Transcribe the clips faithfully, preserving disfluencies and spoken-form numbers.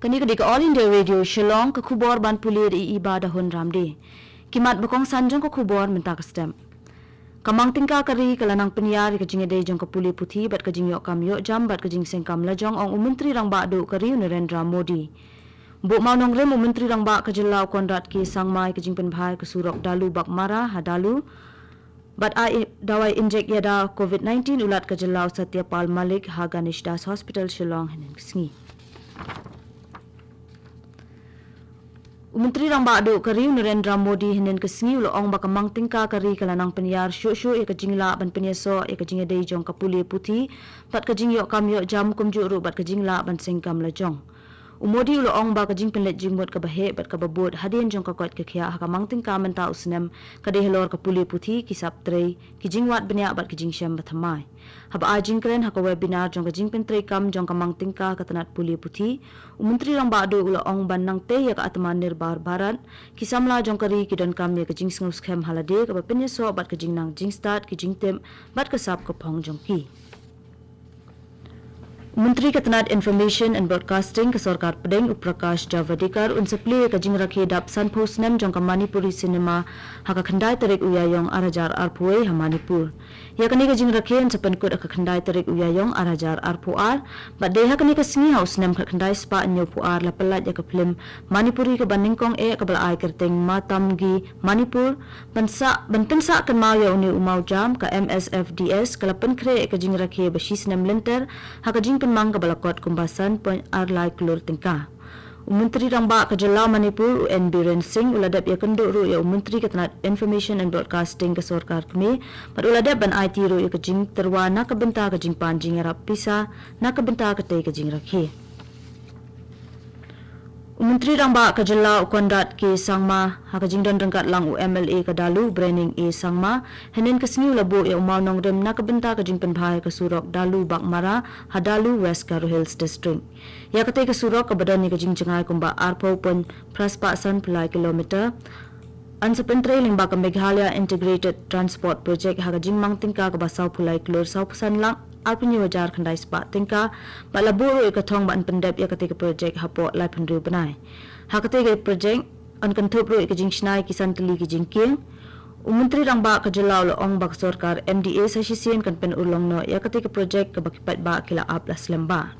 Kane ka dei ka All India Radio Shillong, ka khubor ban pule da i Iba Dahun Ramde. Ki mat ba kongsan jong ka khubor mynta ka step. Ka mang tyngka ka ri ka la nang pynïar ïa ka jingïadei jong ka pule puthi bad ka jingïoh kam ïoh jam bad ka jingseng kam lajong, ong u Myntri Rangbah Duh ka ri u Narendra Modi. Buh mawnongrim u Myntri Rangbah ka jylla u Conrad K Sangma ïa ka jingpynbha ïa ka surok Dalu Baghmara ha Dalu. Bad ai dawai injek ïada covid nineteen u Lat ka jylla u Satya Pal Malik ha Ganesh Das Hospital Shillong hynnin ka sngi. U Myntri Rangbah Duh ka ri u Narendra Modi hynnin ka sngi u la ong ba ka mang tyngka ka ri ka la nang pynïar shuh shuh ïa ka jinglah ban pynïasoh ïa ka jingïadei jong ka pule puthi bad ka jingïoh kam ïoh jam, kumjuh ruh bad ka jinglah ban seng kam lajong. U Modi u la ong ba ka jingpynleit jingmut kaba heh bad kaba bud hadien jong ka koit ka khiah ha ka mang tyngka mynta u snem ka dei halor ka pule puthi, ki sap trei, ki jingwad bniah bad ki jingshem bathymmai. Haba ai jingkren ha ka webinar jong ka jingpyntreikam jong ka mang tyngka ka tnat pule puthi, u Myntri Rangbah Duh u la ong ban nang tei ïa ka Atmanirbhar Bharat, ki samla jong ka ri ki donkam ïa ka jingsngewskhem ha lade kaba pynïasoh bad ka jingnang jingstad, ki jingtip bad ka sap ka phong jong ki. U Myntri ka tnat Information and Broadcasting ka Sorkar Pdeng u Prakash Javadekar un sa plie ïa ka jingrakhe dap sanphew snem jong ka Manipuri Cinema ha ka khyndai tarik u Ïaïong ar hajar arphew wei ha Manipur. Ïa kane ka jingrakhe yn sa pynkut ha ka khyndai tarik u Ïaïong ar hajar arphew ar, bad dei ha kane ka sngi ha u snem khatkhyndai spah hynñiewphew ar la pyllait ïa ka phlim Manipuri kaba nyngkong eh kaba la ai kyrteng Matamgi Manipur. Ban sah, ban pynsah kynmaw ïa une u mawjam, ka M S F D S ka la pynkhreh ïa ka jingrakhe ba shi snem lynter ha ka jingpynmang kaba la kot kumba san point ar lai klur tyngka. U Myntri Rangbah ka jylla Manipur u N Biren Singh u la dep ïakynduh ruh ïa u Myntri ka tnat Information and Broadcasting ka Sorkar Kmie, bad u la dep ban aiti ruh ïa ka jingtyrwa na ka bynta ka jingpan jingïarap pisa na ka bynta katei ka jingrakhe. U Myntri Rangbah ka jylla u Conrad K Sangma ha ka jingdon ryngkat lang u M L A ka Dalu u Brening A Sangma hynnin ka sngi u la buh ïa u mawnongrim na ka bynta ka jingpynbha ïa ka surok Dalu Baghmara ha Dalu, West Garo Hills District. Ïa katei ka surok kaba don ïa ka jingjngai kumba arphew point phra spah sanphew lai kilometer yn sa pyntrei lyngba ka Meghalaya Integrated Transport Project ha ka jingmang tyngka kaba sawphew lai klur sawphew san lak arphew hynñiew hajar khyndai spah tyngka, bad la buh ruh ïa ka thong ba yn pyndep ïa katei ka project hapoh laiphew hynriew bnai. Ha katei ka project yn kynthup ruh ïa ka jingshna ïa ki san tylli ki jingkieng. U Myntri Rangbah ka jylla u la ong ba ka sorkar M D A sa shisien kan pynurlong noh ïa katei ka project kaba ki paidbah ki la ap la slem bha.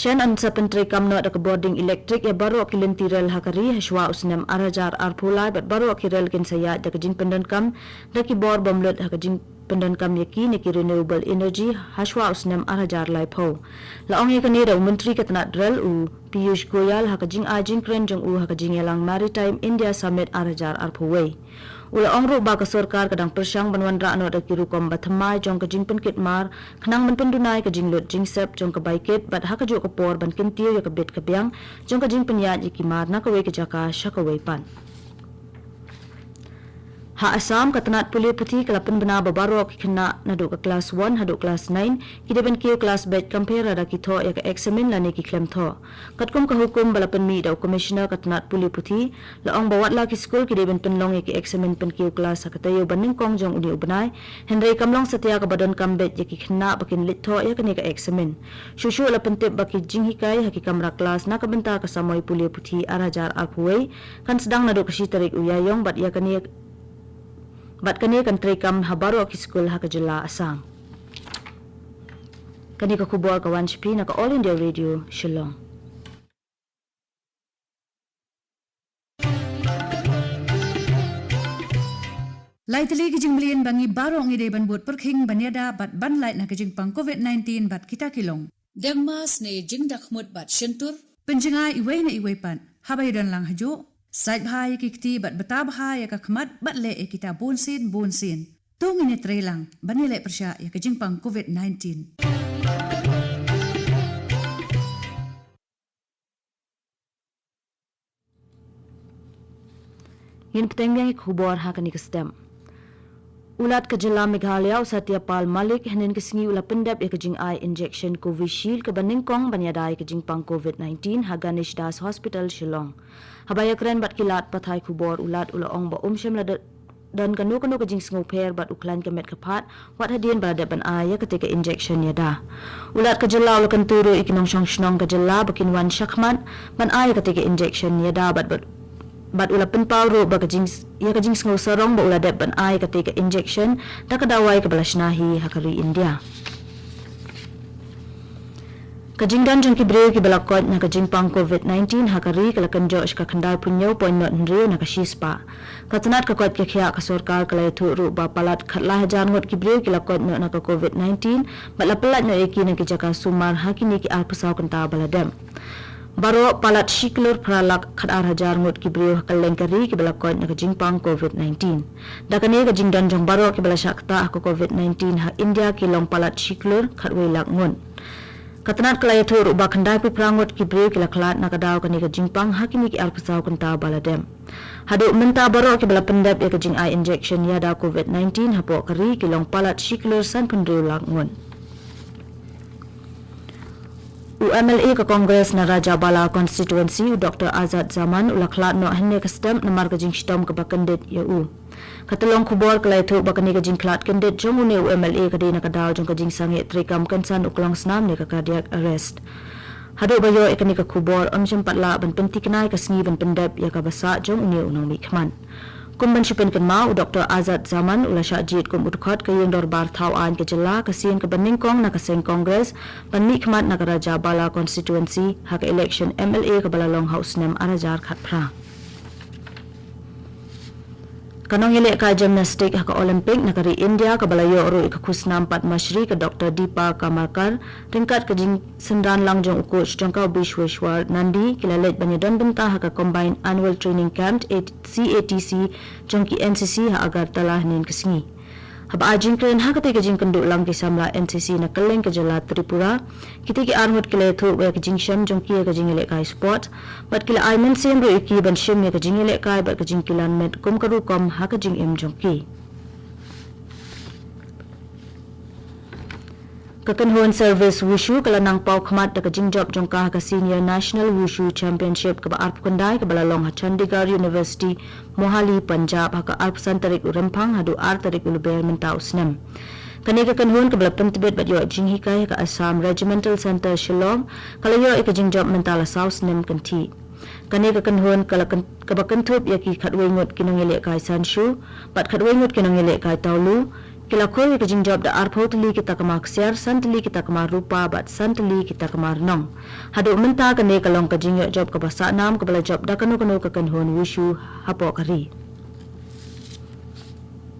Shen yn sa pyntreikam noh da ka bording elektrik ïa baroh ki lynti rel ha ka ri hashwa u snem ar hajar arphew lai, bad baroh ki rel kin sa ïaid da ka jingpyndonkam da ki bor bym lut ha ka jingpyndonkam ïa ki ne ki renewable energy hashwa u snem ar hajar laiphew. La ong ïa kane da u Myntri ka tnat rel u Piyush Goyal ha ka jingai jingkren jong u ha ka jingïalang Maritime India Summit ar hajar arphew wei. U la ong ruh ba ka sorkar ka dang pyrshang ban wanrah noh da ki rukom bathymmai jong ka jingpynkit mar khnang ban pynduna ïa ka jinglut jingsep jong ka bai kit bad ha kajuh ka por ban kyntiew ïa ka bit ka biang jong ka jingpynïaid ïa ki mar na kawei ka jaka sha kawei pat. Ha Assam, ka tnat pule puthi ka la pynbna ba baroh ki khynnah naduh ka klas one haduh klas nine ki dei ban kiew klas beit, kam pher lada ki thoh ïa ka eksamin lane ki khlem thoh. Katkum ka hukum ba la pynmih da u Commissioner ka tnat pule puthi, la ong ba wat la ki skul ki dei ban pynlong ïa ki eksamin pynkiew klas ha ka taïew ba nyngkong jong une u bnai, hynrei kam long satia kaba donkam beit ïa ki khynnah ba kin leit thoh ïa kane ka eksamin. Shuh shuh la pyntip ba ki jinghikai ha ki kamra klas na ka bynta ka samoi pule puthi ar hajar arphew wei kan sdang naduh ka shi tarik u Ïaïong, bad ïa kane, bad kane kan treikam ha baroh ki skul ha ka jylla Assam. Kane ka khubor ka wan sha phi na ka All India Radio Shillong. Lai tylli ki jingmlien ba ngi baroh ngi dei ban bud pyrkhing ban ïada bad ban lait na ka jingpang covid nineteen bad kita ki long: deng mask ne jingdakhmut bad shyntur, pynjngai iwei na iwei pat haba ïadon lang hajuh, sait bha ïa ki kti bad bta bha ïa ka khmat bad leh ïa kita bunsien bunsien. To ngin ïatreilang ban ïaleh pyrshah ïa ka jingpang covid nineteen. Ngin bteng biang ïa ki khubor ha kane ka step. U Lat ka jylla Meghalaya u Satya Pal Malik hynnin ka sngi u la pyndep ïa ka jingai injection Covishield kaba nyngkong ban ïada ïa ka jingpang covid nineteen ha Ganesh Das Hospital Shillong. Haba ïakren bad ki lad pathai khubor, u Lat u la ong ba um shym la don don kano kano ka jingsngewpher bad u khlaiñ ka met ka phad wat hadien ba la dep ban ai ïa katei ka injection ïada. U Lat ka jylla u la kyntu ruh ïa ki nongshong shnong ka jylla ba kin wan shakhmat ban ai ïa katei ka injection ïada bad, bad, bad u la pynpaw ruh ba ka jing, ïa ka jingsngew sarong ba u la dep ban ai ïa katei ka injection da ka dawai kaba la shna hi ha ka ri India. Ka jingdon jong ki briew kiba la koit na ka jingpang covid nineteen ha ka ri ka la kynjoh sha ka khyndai phew hynñiew point nod hynriew na ka shispah. Ka tnat ka koit ka khiah ka sorkar ka la ïathuh ruh ba palat khatlai hajar ngut ki briew ki la koit noh na ka covid nineteen bad la pyllait noh ïa ki na ki jaka sumar ha kine ki arphew saw kynta ba la dep. Baroh palat shi klur phra lak khatar hajar ngut ki briew ha kylleng ka ri kiba la koit na ka jingpang covid nineteen. Da kane ka jingdon jong baroh kiba la shah ktah ha ka covid nineteen ha India ki long palat shi klur khatwei lak ngut. Ka tnat ka la ïathuh ruh ba khyndai phew phra ngut ki briew ki la khlad na ka daw kane ka jingpang ha kine ki arphew saw kynta ba la dep. Haduh mynta baroh kiba la pyndep ïa ka jingai injection ïada covid nineteen hapoh ka ri ki long palat shi klur san phew hynriew lak ngut. U M L A ka Congress na Rajabala constituency u Doctor Azad Zaman u la khlad noh hynne ka step namar ka jingshitom kaba kyndit ïa u. Ka tyllong khubor ka la ïathuh ba kane ka jingkhlad kyndit jong une u M L A ka dei na ka daw jong ka jingsangeh treikam kynsan u klongsnam ne ka cardiac arrest. Haduh ba ïoh ïa kane ka khubor ym shym pat lah ban pynthikna ïa ka sngi ban pyndep ïa kaba sah jong une u nongmihkhmat. Kum ban shu pynkynmaw, u Doctor Azad Zaman u la shah jied kum u dkhot ka ïing dorbar thaw aiñ ka jylla ka sien kaba nyngkong na ka seng Congress ban mihkhmat na ka Rajabala constituency ha ka election M L A kaba la long ha u snem ar hajar khatphra. Ka nongïalehkai gymnastic ha ka Olympic na ka ri India kaba la ïoh ruh ïa ka khusnam Padma Shri ka Doctor Deepa Karmakar ryngkat ka jingsynran lang jong u coach jong ka u Bishweshwar Nandi ki la leit ban ïadon bynta ha ka Combined Annual Training Camp C A T C jong ki N C C ha Agartala hynnin ka sngi. Haba ai jingkren ha katei ka jingkynduh lang ki samla N C C na kylleng ka jylla Tripura, kitei ki arngut ki la ïathuh ba ïa ka jingshem jong ki ïa ka jingïalehkai sport bad ki la ai mynsiem ruh ïa ki ban shim ïa ka jingïalehkai bad ka jingkilan met kum ka rukom ha ka jingim jong ki. Ka kynhun Service Wushu ka la nang paw khmat da ka jingjop jong ka ha ka Senior National Wushu Championship kaba arphew khyndai kaba la long ha Chandigarh University, Mohali, Punjab ha ka arphew san tarik u Rymphang haduh ar tarik u Lber mynta u snem. Kane ka kynhun kaba la pyntbit bad ïoh jinghikai ha ka Assam Regimental Centre Shillong ka la ïoh ïa ka jingjop mynta la saw snem kynthih. Kane ka kynhun ka la kyn-, kaba kynthup ïa ki khatwei ngut ki nongïalehkai san shu bad khatwei ngut ki nongïalehkai tawlu, ki la khuid ïa ka jingjop da arphew tylli ki takma ksiar, san tylli ki takma rupa bad san tylli ki takma rnong. Haduh mynta kane ka long ka jingïoh jop kaba sahnam kaba la jop da kano kano ka kynhun Wushu hapoh ka ri.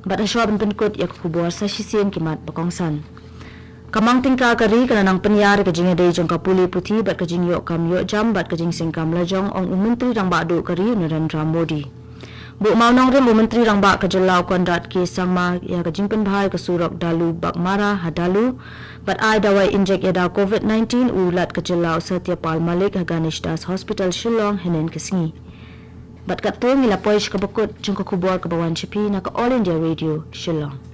Bad hashwa ban pynkut ïa ka khubor sa shisien ki mat ba kongsan. Ka mang tyngka ka ri ka la nang pynïar ïa ka jingïadei jong ka pule puthi bad ka jingïoh kam ïoh jam bad ka jingsengkam lajong, ong u Myntri Rangbah Duh ka ri u Narendra Modi. Buh mawnongrim u Myntri Rangbah ka jylla u Conrad K Sangma ïa ka jingpynbha ïa ka surok Dalu Baghmara ha Dalu bad ai dawai injek ïada covid nineteen u Lat ka jylla u Satya Pal Malik ha Ganesh Das Hospital Shillong hynnin ka sngi. Bad katto ngi la poi sha kaba kut jong ka khubor kaba wan sha phi na ka All India Radio Shillong.